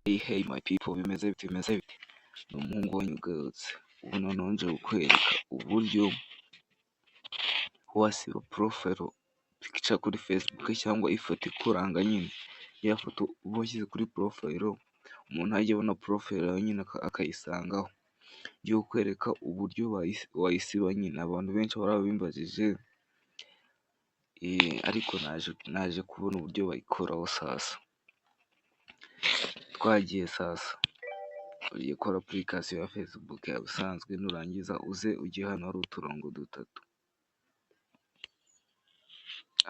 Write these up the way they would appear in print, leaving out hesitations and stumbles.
Hey hey my people, bimeze bite, bimeze bite? Ni umuhungu wanyu ugarutse. Ubu noneho nje kukwereka uburyo wasiba profile picture kuri Facebook cyangwa ifoto ikuranga nyine. Ya foto uba washyize kuri profile, umuntu ajya abona profile yawe nyine akayisangaho. Ngiye kukwereka uburyo wayisiba nyine. Abantu benshi barabimbajije, ariko naje kubona uburyo bayikuraho sasa. Twagiye sasa. Ugiye gukora application ya Facebook yawe isanzwe, nurangiza uze ujye hano hari uturongo dutatu.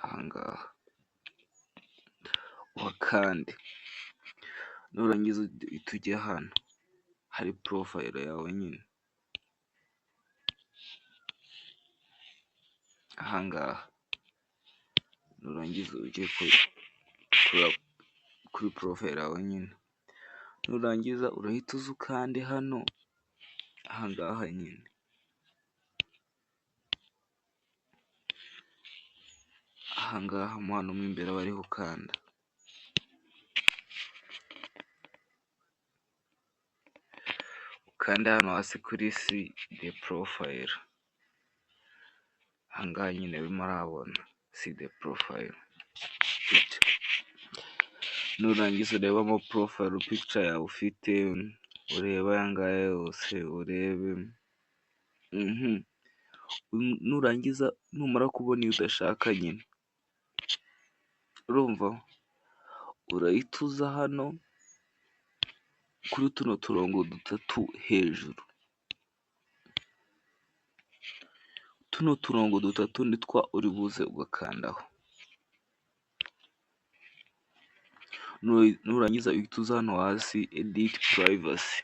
Aha ngaha. Uhakande. Nurangiza uhite ujya hano hari profile yawe nyine. Aha ngaha. Nurangiza ujye kuri profile yawe nyine. Nurangiza urahita uza ukande hano, aha ngaha nyine. Aha ngaha mo hano mo imbere aba ariho ukanda. Ukande hano hasi kuri see the profile. Aha ngaha nyine urimo urahabona see the profile picture. Nurangiza urebemo profile picture yawe ufite, urebe aya ngaya yose urebe. Nurangiza numara kubona iyo udashaka nyine, urumva urahita uza hano kuri tuno turongo dutatu hejuru. Tuno turongo dutatu nitwo uri buze ugakandaho. Nurangiza uhite uza hano hasi edit privacy.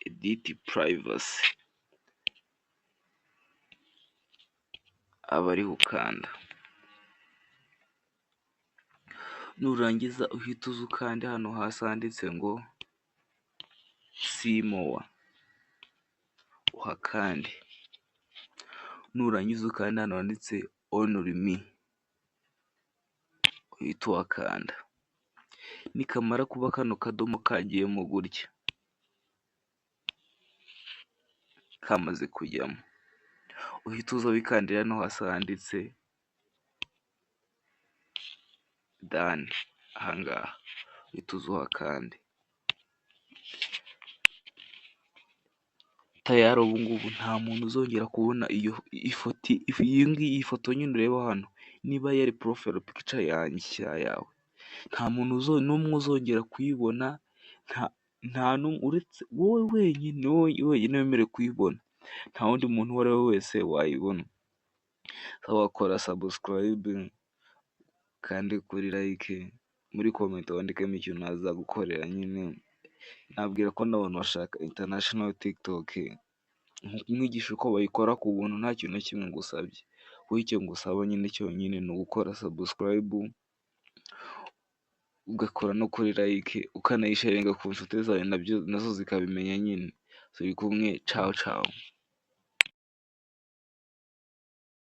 Edit privacy. Aba ariho ukanda. Nurangiza uhite uza ukande hano hasi handitse ngo see more. Uhakande. Nurangiza ukande hano handitse only me. Uhite uhakanda. Nikamara kuba kano kadomo kagiyemo gutya, kamaze kujyamo, uhita uza wikandira hano hasi handitse done. Aha ngaha uhita uza uhakande. Tayari ubu ngubu nta muntu uzongera kubona iyo ifoto, iyi ngiyi foto nyine ureba hano, niba yari profile picture yanjye yawe, nta muntu n'umwe uzongera kuyibona, nta n'umwe uretse wowe wenyine, wowe wenyine wemerewe kuyibona. Nta wundi muntu uwo ari we wese wayibona. Wakora subscribe, kandi kuri like, muri comment wandikemo ikintu nazagukorera nyine. Nabwira ko n'abantu bashaka international TikTok, nkwigisha uko bayikora ku buntu nta kintu na kimwe ngusabye. Wowe icyo ngusaba nyine cyonyine ni ugukora subscribe, ugakora no kuri like, ukanayisharinga ku nshuti zawe nabyo nazo zikabimenya nyine. Turi kumwe, ciao ciao.